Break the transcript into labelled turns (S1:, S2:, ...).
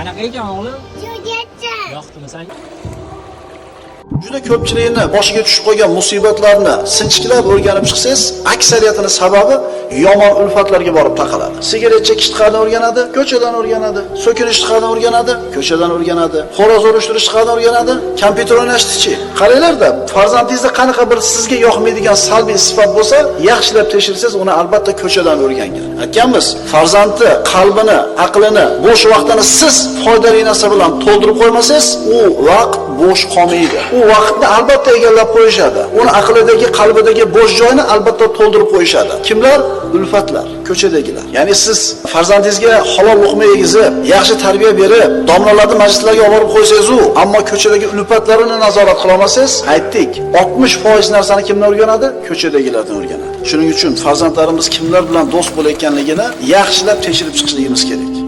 S1: Qanaqa ekan, o'g'lim?
S2: Juda.
S1: Yoqdimi sanga?
S3: Juda ko'pchilikni boshiga tushib qolgan musibatlarni sinchiklab o'rganib chiqsangiz, aksariyatini sababi yomon ulfatlarga borib taqaladi. Sigaret chekishni qayerdan o'rganadi? Ko'chadan o'rganadi. So'kinishni qayerdan o'rganadi? Ko'chadan o'rganadi. Xo'roz urishtirishni qayerdan o'rganadi? Kompyuter o'ynashni-chi? Qaranglar-da, farzandingizda qanaqa bir sizga yoqmaydigan salbiy sifat bo'lsa, yaxshilab tekshirsangiz, uni albatta ko'chadan o'rgangan. Aytganmiz, farzandni qalbini, aqlini, bo'sh vaqtini siz foydali narsa bilan to'ldirib qo'ymasangiz, u vaqt bo'sh qolmaydi. U vaqtni albatta egallab qo'yishadi. Uni aqlidagi, qalbidagi bo'sh joyni albatta to'ldirib qo'yishadi. Kimlar? Ulfatlar, ko'chadagilar. Ya'ni siz farzandingizga halol luqma yegizib, yaxshi tarbiya berib, domlalarni majlislarga olib borib qo'ysangiz u, ammo ko'chadagi ulfatlarini nazorat qila olmasangiz, aytdik, 60% narsani kimdan o'rganadi? Ko'chadagilardan o'rganadi. Shuning uchun farzandlarimiz kimlar bilan do'st bo'layotganligini yaxshilab tekshirib chiqishligimiz kerak.